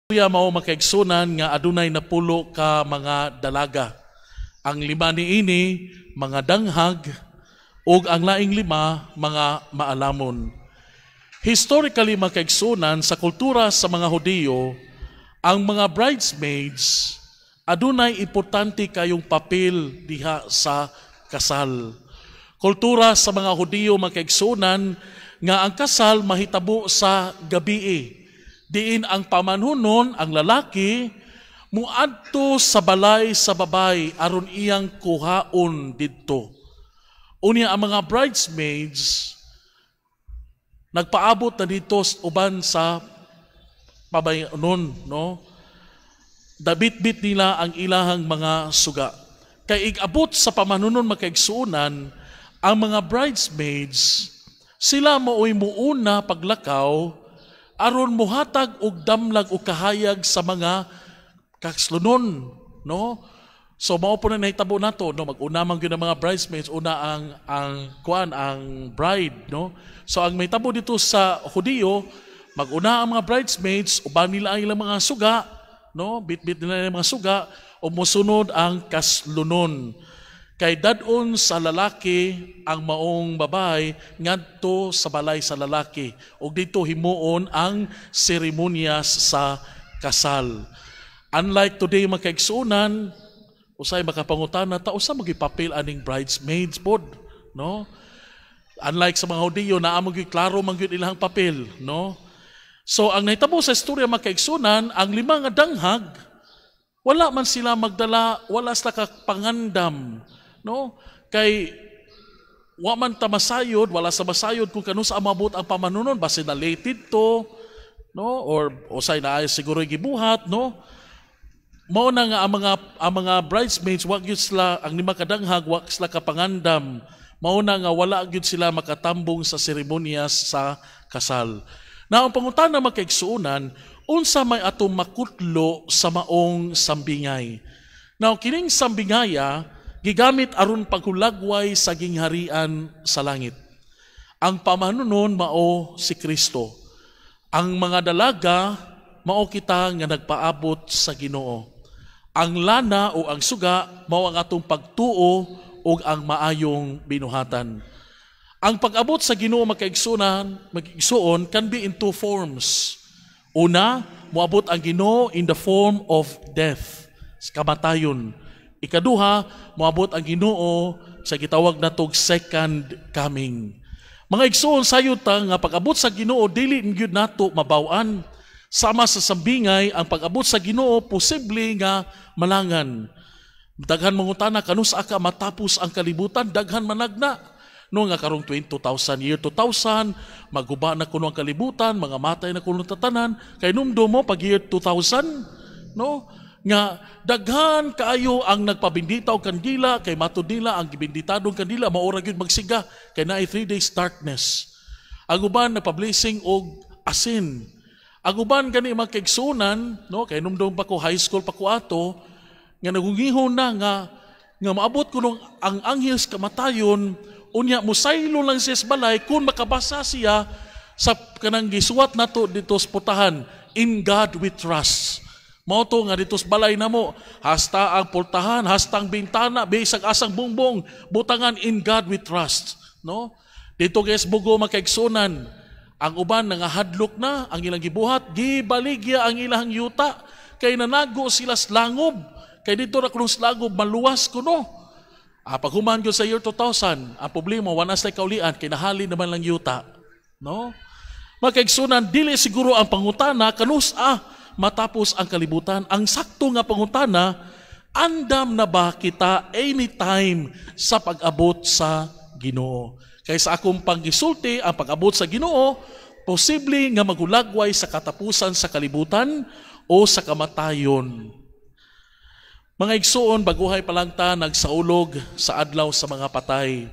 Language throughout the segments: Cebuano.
Istorya mao, makaigsunan, nga adunay 10 ka mga dalaga. Ang lima niini mga danghag ug ang laing lima mga maalamon. Historically, makaigsunan, sa kultura sa mga Hudiyo, ang mga bridesmaids adunay importante kayong papel diha sa kasal. Kultura sa mga Hudiyo, makaigsunan, nga ang kasal mahitabo sa gabii. Diin ang pamanhunon, ang lalaki, muadto sa balay sa babay aron iyang kuhaon didto. Unya ang mga bridesmaids nagpaabot na dito uban sa pabaynon, no? Dabit-bit nila ang ilahang mga suga. Kay igabot sa pamanhunon, makaigsuonan, ang mga bridesmaids sila maoy muuna paglakaw aron muhatag og damlag o kahayag sa mga kaslonon, no? So mao po na nahitabo nato, no? Mag-una man gyud ang mga bridesmaids, una ang kuan, ang bride, no? So ang mahitabo dito sa Hudiyo, mag-una ang mga bridesmaids, uban nila ang ilang mga suga, no? Bitbit nila ang mga suga ug mosunod ang kaslonon. Kay dad-on sa lalaki ang maong babay ngadto sa balay sa lalaki ug dito himuon ang seremonyas sa kasal. Unlike today, makaigsuonan, usay makapangutana ta usa magipapel aning bridesmaids pod, no? Unlike sa mga Hudiyo na amo gyud, klaro man gyud ilang papel, no? So ang nahitabo sa istorya, makaigsuonan, ang lima nga danghag wala man sila magdala, wala sila kapangandam, no? Kay wa man ta masayod, wala sa masayod kung kanusa mabot ang pamanunon, basin na late to, no? Or usay na ay siguro gibuhat, no? Mao na nga ang mga bridesmaids, wa gyud sila, ang lima kadanghag wa sila kapangandam. Mao na nga wala gyud sila makatambong sa seremonyas sa kasal. Na ang pangutana, makaigsuonan, unsa may atong makutlo sa maong sambingay? Now, kining sambingaya gigamit aron paghulagway sa gingharian sa langit. Ang pamanunon mao si Kristo. Ang mga dalaga mao kita nga nagpaabot sa Ginoo. Ang lana o ang suga mao ang atong pagtuo ug ang maayong binuhatan. Ang pag-abot sa Ginoo, makaigsunan, magigsuon, can be in two forms. Una, moabot ang Ginoo in the form of death, sa kamatayon. Ikaduha, moabot ang Ginoo sa gitawag natog second coming. Mga igsoon, sayod ta nga pag-abot sa Ginoo dili gyud nato mabaw-an. Sama sa sambingay, ang pag-abot sa Ginoo posible nga malangan. Daghan mangutana kanus-a ka matapos ang kalibutan, daghan managna. No, nga karong 2000, year 2000, maguba na kuno ang kalibutan, mga matay na kuno tatanan, kay numdo mo pag year 2000, no? Nga daghan kaayo ang nagpabindita og kandila kay matud nila ang gibinditadong kandila mao ra gyud magsiga kay naay 3 days darkness. Ang uban nagpa-blessing og asin. Ang uban gani, mga kaigsuonan, no, kay numdum pa ko, high school pa ko ato, nga nagungihon na nga nga maabot kuno ang anghel sa kamatayon, unya musaylo lang siya sa balay kung makabasa siya sa kanang gisuwat nato dito sa putahan, "In God We Trust." Mao to nga dito sa balay namo, hasta ang pultahan, hasta ang bintana, bisag asang bungbong, butangan "In God We Trust," no? Dito guys bugo, makaigsunan, ang uban nangahadlok na, ang ilang gibuhat, gibaligya ang ilang yuta kay nanago sila sa langob. Kay dito ra kuno sa langob maluwas kuno. Paghuman gyud sa year 2000, ang problema wala sa kaulian kay nahali naman lang yuta, no? Makaigsunan, dili siguro ang pangutana kanus-a matapos ang kalibutan. Ang sakto nga pangutana, andam na ba kita anytime sa pag-abot sa Ginoo? Kay sa akong panggisulti, ang pag-abot sa Ginoo, posible nga magulagway sa katapusan sa kalibutan o sa kamatayon. Mga igsuon, baguhay pa lang ta nagsaulog sa adlaw sa mga patay.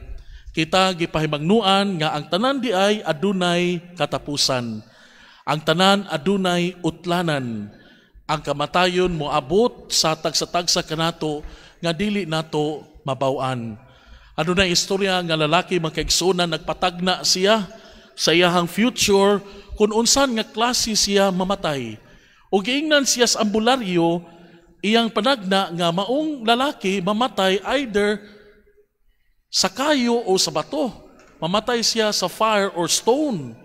Kita gipahimangnuan nga ang tanan di ay adunay katapusan. Ang tanan adunay utlanan. Ang kamatayon moabot sa tagsa-tagsa kanato nga dili nato mabaw-an. Adunay istorya nga lalaki, makaigsuonan, nagpatagna siya sa iyahang future kung unsan nga klase siya mamatay. O giingnan siya sa ambularyo, iyang panagna nga maong lalaki mamatay either sa kayo o sa bato. Mamatay siya sa fire or stone.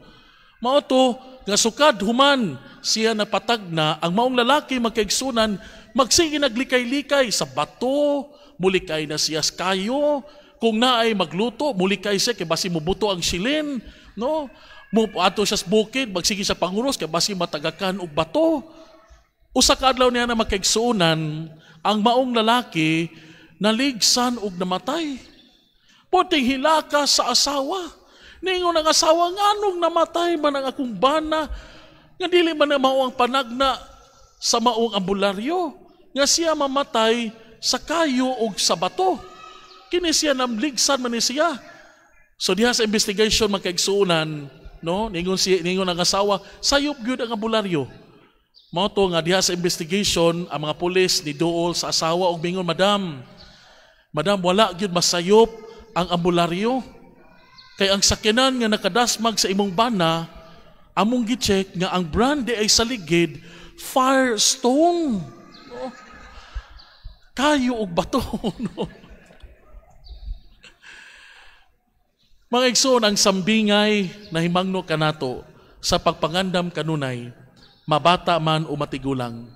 Mao to nga sukad human siya napatagna, ang maong lalaki, magkaigsunan, magsige naglikay-likay sa bato, mulikay na siya sa kayo, kung naay magluto, mulikay siya kay basi mubuto ang silin, no? Mo ato siya sa bukid, magsige siya panguros kay basi matagakan og bato. Usa ka adlaw niya na, makaigsuonan, ang maong lalaki naligsan og namatay. Puting hilaka sa asawa. Ningon ang asawa, "Nganong namatay man ang akong bana? Nga dili man na mao ang panagna sa maong ambularyo nga siya mamatay sa kayo og sa bato. Kini siya, namligsan man ni siya." So diha sa investigation, magkaigsuonan, no, ningon ang asawa, sayop gyud ang ambularyo. Mao to nga diha sa investigation, ang mga pulis ni duol sa asawa og mingon, "Madam, madam, wala gyud masayop ang ambularyo. Kay ang sakyanan nga nakadasmag sa imong bana, among gi-check nga ang brand ay sa ligid, Firestone." No? Kayo og bato. No? Mga igsoon, ang sambingay na himangno kanato sa pagpangandam kanunay, mabata man o matigulang.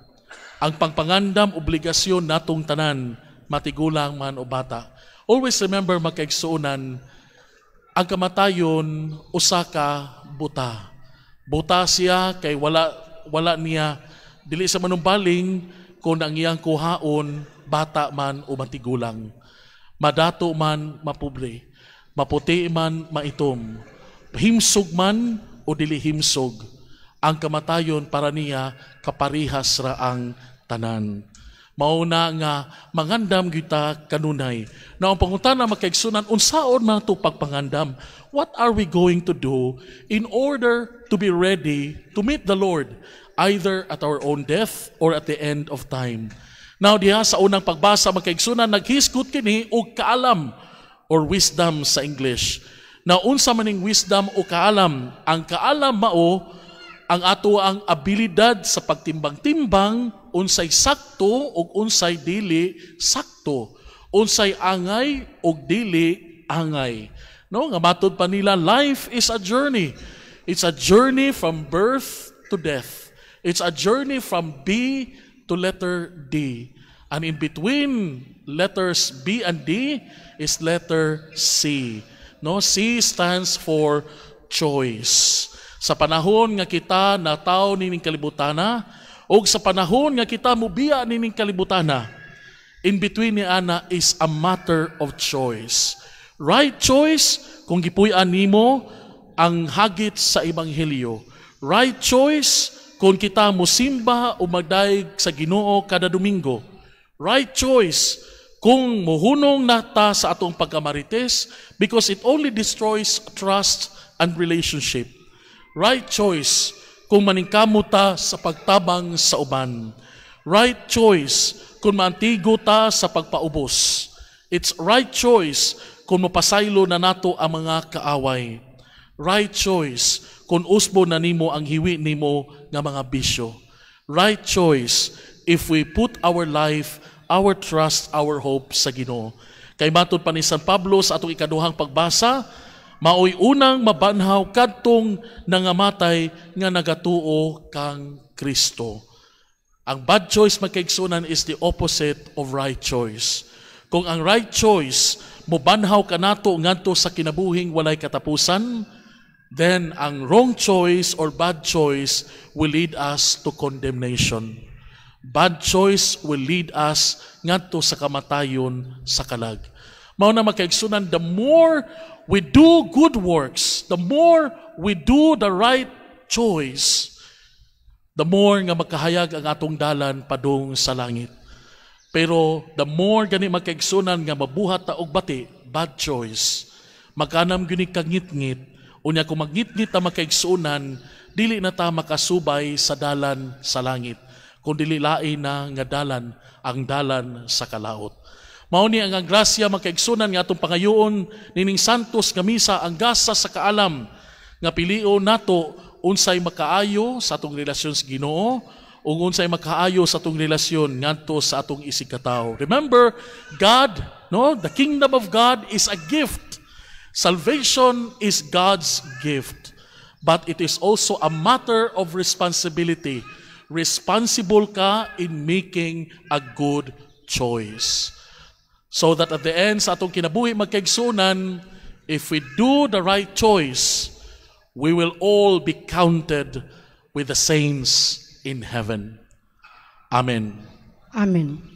Ang pagpangandam, obligasyon natong tanan, matigulang man o bata. Always remember, makaigsuonan, ang kamatayon usa ka buta. Buta siya kay wala wala niya, dili sa manumbaling kung ang iyang kuhaon, bata man o matigulang. Madato man, mapobre, maputi man, maitom, himsog man o dili himsog, ang kamatayon para niya kaparihas ra ang tanan. Mauna nga mangandam kita kanunay. Na ang pangutana, makaigsunan, unsaon man to pagpangandam? What are we going to do in order to be ready to meet the Lord either at our own death or at the end of time? Now diha sa unang pagbasa, makaigsunan, naghisgot kini og kaalam or wisdom sa English. Na unsa maning wisdom o kaalam? Ang kaalam mao ang ato ang abilidad sa pagtimbang-timbang unsay sakto ug unsay dili sakto, unsay angay ug dili angay. No, nga matod pa nila, life is a journey. It's a journey from birth to death. It's a journey from B to letter D. And in between letters B and D is letter C. No, C stands for choice. Sa panahon nga kita nataw nining kalibutana o sa panahon nga kita mubiya nining kalibutana, in between ni ana is a matter of choice. Right choice kung gipuy-an nimo ang hagit sa ebanghelyo. Right choice kung kita musimba o magdayeg sa Ginoo kada Domingo. Right choice kung muhunong nata sa atong pagkamarites because it only destroys trust and relationship. Right choice kung maningkamot ta sa pagtabang sa uban. Right choice kung maantigo ta sa pagpaubos. It's right choice kung mapasaylo na nato ang mga kaaway. Right choice kung usbo na nimo ang hiwi nimo nga mga bisyo. Right choice if we put our life, our trust, our hope sa Ginoo. Kay matod pa ni San Pablo sa atong ikaduhang pagbasa, maoy unang mabanhaw kadtong nangamatay nga nagatuo kang Kristo. Ang bad choice, magkaigsunan, is the opposite of right choice. Kung ang right choice mobanhaw kanato ngadto sa kinabuhing walay katapusan, then ang wrong choice or bad choice will lead us to condemnation. Bad choice will lead us ngadto sa kamatayon sa kalag. Mao na, makaigsunan, the more we do good works, the more we do the right choice, the more nga makahayag ang atong dalan padung sa langit. Pero the more gani, magkaigsunan, nga mabuhat ta og bati, bad choice, magkanam gyud ni kangitngit, unya kung magngitngit ta, makaigsunan, dili na ta makasubay sa dalan sa langit kung dili lain na nga dalan, ang dalan sa kalaot. Mao ni ang grasya, makaigsunan, nga atong pangayoon nining santos nga misa, ang gasa sa kaalam nga pilion nato unsay makaayo sa atong relasyon sa Ginoo. Ug unsay makaayo sa atong relasyon ngadto sa atong isigkatawo. Remember, God, no, the kingdom of God is a gift. Salvation is God's gift. But it is also a matter of responsibility. Responsible ka in making a good choice. So that at the end sa atong kinabuhi, magkaigsunan, if we do the right choice, we will all be counted with the saints in heaven. Amen. Amen.